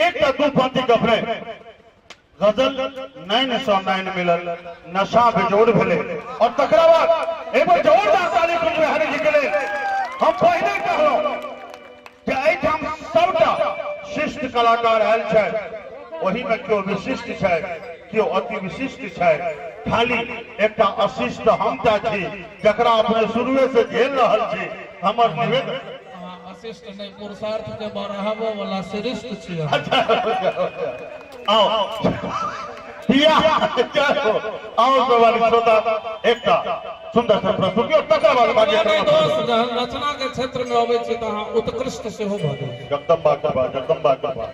एकटा दू पांति के अपने गजल नैन सँ नैन मिलल नशा बेजोड़ भेलै और तकरा बाद एक बार जोरदार ताली कुंज बिहारी जी के लेल। हम पहिने कहलहुँ कि एहिठाम सबटा शिष्ट कलाकार आयल छथि, ओहिमे केओ विशिष्ट छथि, केओ अति विशिष्ट छथि, खाली एकटा अशिष्ट हमटा छी जकरा अपने शुरुए से झेल रहल छी। हमर निवेदन, अहाँ अशिष्ट नहि, पुरुषार्थ के बढ़ाबऽ वाला श्रेष्ठ छी अहाँ। आओ पिया जय हो। आओ सवारी श्रोता एकटा सुंदर सा प्रस्तुति और तकरा बाद नहि कार्यक्रम दोस्त, जहन रचना के क्षेत्र में अबै छी तऽ अहाँ उत्कृष्ट सेहो भऽ जाइ छी। जगदम्बा कृपा, जगदम्बा कृपा।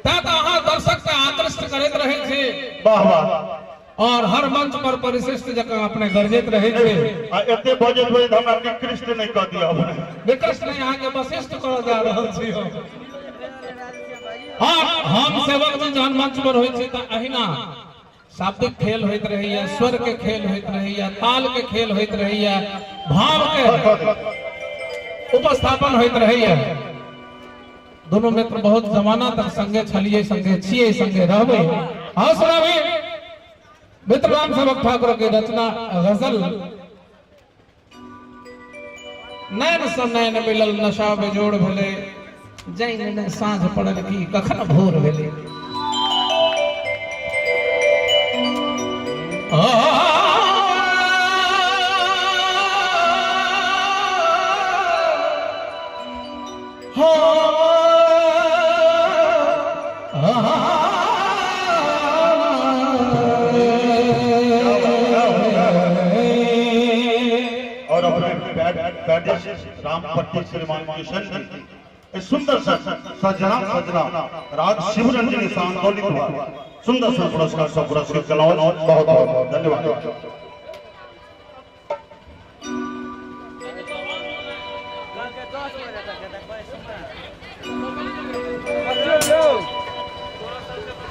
तैं तऽ अहाँ दर्शक के आकृष्ट करैत रहै छी। वाह वाह। और हर मंच पर परिशिष्ट जकाँ अपने गरजैत रहै छी। आ एते बजैत बजैत हमरा निकृष्ट नहि कऽ दिअ अपने। निकृष्ट नहि, अहाँके वशिष्ठ करऽ जा रहल छी हम। हाँ, हम सेवक जी जहन मंच पर होइ छी तऽ अहिना शाब्दिक खेल होइत रहैया, स्वर के खेल होइत रहैया, ताल के खेल होइत रहैया, भाव के उपस्थापन होइत रहैया। दोनों मित्र बहुत जमाना तक संगे छलिए, संगे छिए, संगे रहबे। हाँ सुनाबी मित्र राम सेवक ठाकुर के रचना गजल नैन स नैन मिलल नशा बेजोड़ भेले, जैन ने साँझ पड़ल की कखन भोर भेले। और अपने रामपट्टी श्रीमान किशन जी इस सुंदर सा सजना सजना राग शिवरंजनी से आंदोलित हुआ सुंदर सा पुरस्कार सब पुरस्कृत कलाओ, बहुत बहुत धन्यवाद।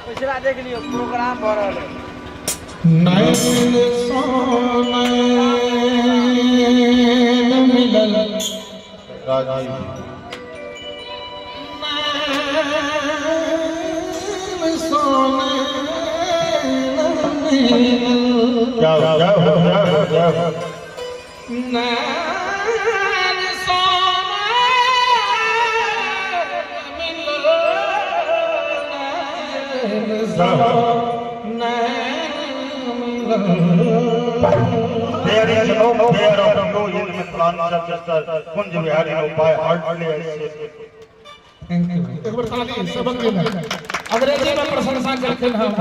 पिछला देख लियौ, प्रोग्राम भऽ रहल है। नैन सँ नैन मिलल राजीव नैन सँ नैन मिलल जय हो, जय हो, जय हो, जय हो। नैन सँ नैन मिलल, नैन सँ नैन मिलल। There is no fear of you in Mithilanchal, Mr. Kunj Bihari, no by hardly I say. Thank you. एक बार ताली सबक के लिए। अंग्रेजी में प्रशंसा केलखिन हम।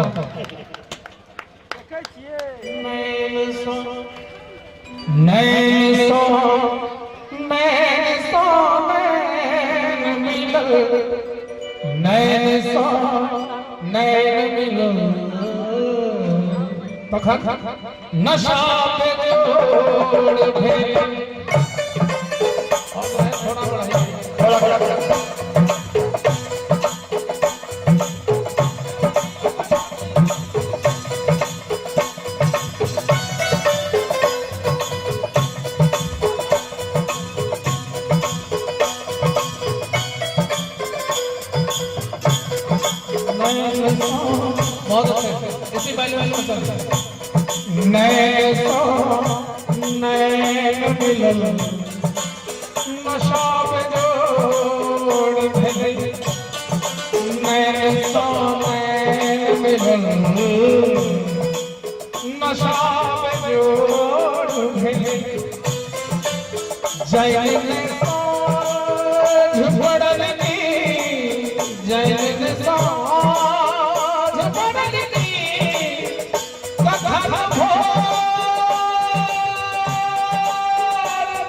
देखै छियै। नैन सँ नैन सँ नैन सँ नैन मिलल, नैन सँ नैन मिलल, तखन नशा पे जोड़ भेल। थोड़ा बढ़ाइए। बहुत अच्छे, इसी पहले वाले में चल। नैन सो नैन मिलल नशा बेजोड़ भेलै, नैन सो नैन मिलल नशा बेजोड़ भेलै, जैन साँझ पड़ल नी, जैन साँझ पड़ल नी कखन भोर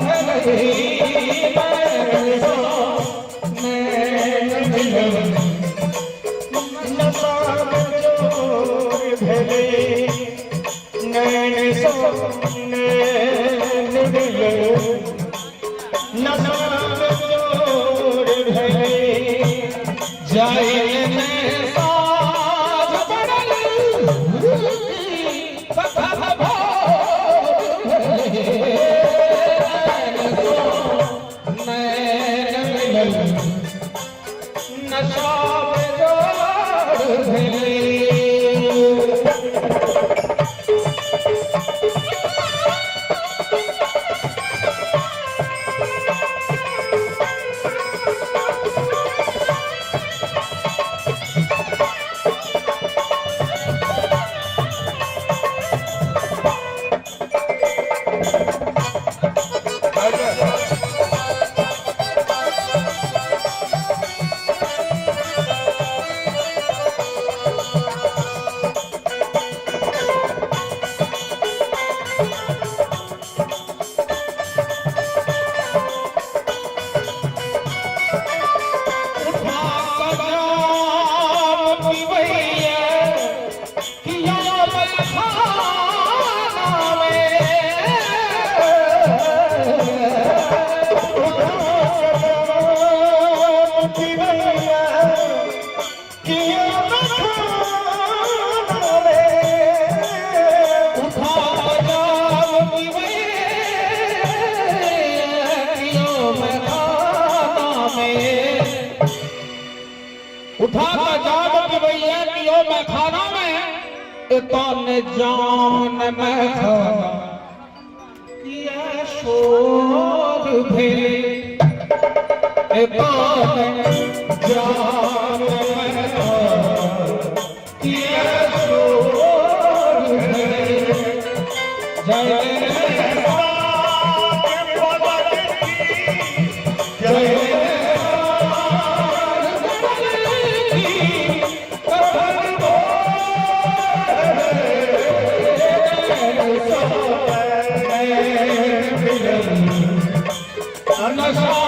भेलै, नैन सो नैन मिलल नशा बेजोड़ भेलै, नैन सो नैन मिलल नशा बेजोड़ भेलै, जैन साँझ पड़ल कखन भोर भेलै, नैन सो नैन मिलल नशा बेजोड़। किया मैखाना में। उठा जाम पिवैया मैं खाना में, उठा का जाम पिवैया कियो मैं खाना में, एतन जान मैं खाना किया शोर भेले, एतन जान मैं खाना किया शोर भेले। जय नशा।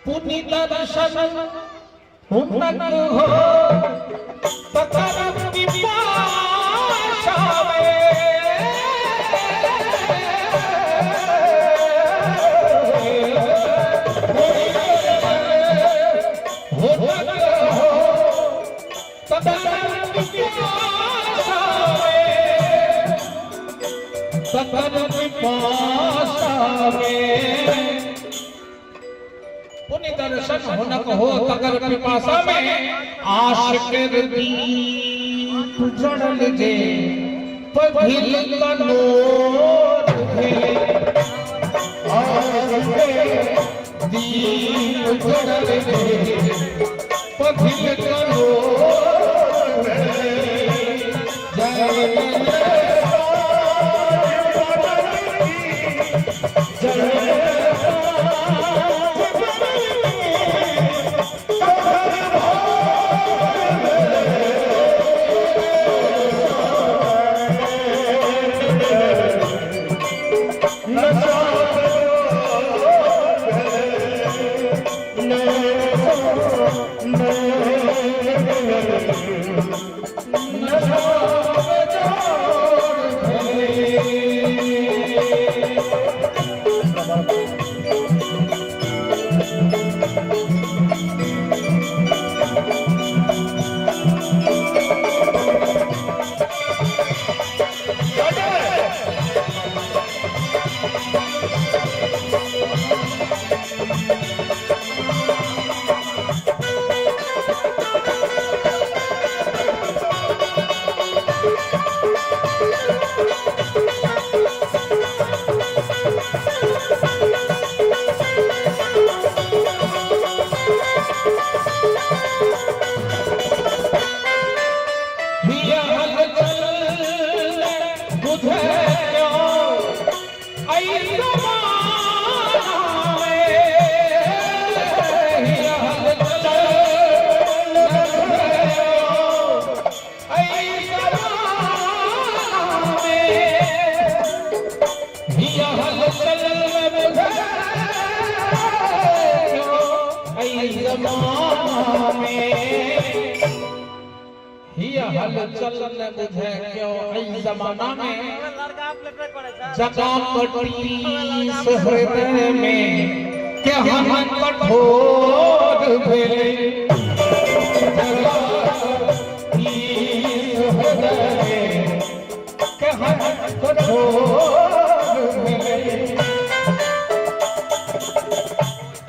पुनि दर्शन हुनक हो तकर पिपासा में, हुनक हो तकर पिपासा में, तकर पिपासा में, पुण्य दर्शन हुनक हो तकर पिपासा में, आशिक दीप जड़ल जे पघिल कनोर भेले, आशिक दीप जड़ल जे पघिल कनोर भेले। जय हिया हलचल बुझे क्यों ऐ जमाना में, हिया हलचल बुझे क्यों ऐ जमाना में, हिया हलचल बुझे क्यों ऐ जमाना में, हिया हलचल न बुझे क्यों ऐ जमाना में, लड़का प्लेट करे छै। जगा कटीस हृदय में केहन कठोर भेले, जगा कटीस हृदय में केहन कठोर भेले।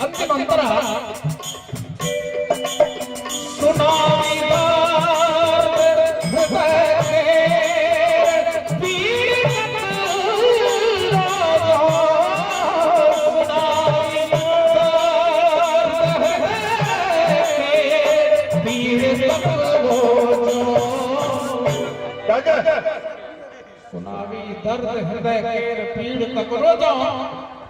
अंतिम अंतरा सुनाई दर्द हृदय के पीड़ित राजा, सुनाई दर्द हृदय के पीड़ित रोजो। अजय सुनावी दर्द हृदय केर पीड़ ककरो जाओ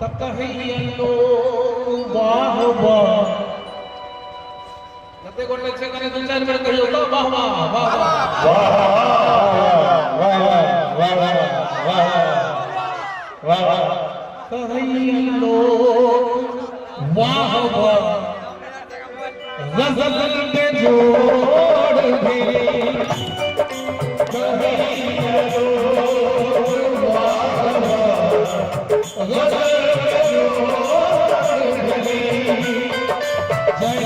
त कहैया लोग वाह वाह। जते गोटे छै कने दू चारि बेर कहियौ तऽ वाह वाह वाह वाह। वाह वाह वाह वाह वाह वाह वाह। कहैया लोग वाह वाह, गजल बेजोड़ भेलै। कहैया लोग वाह वाह, गजल बेजोड़ भेलै। जय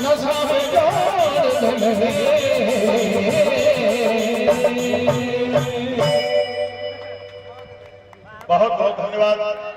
नशा बेजोड़ भेलै। बहुत बहुत धन्यवाद।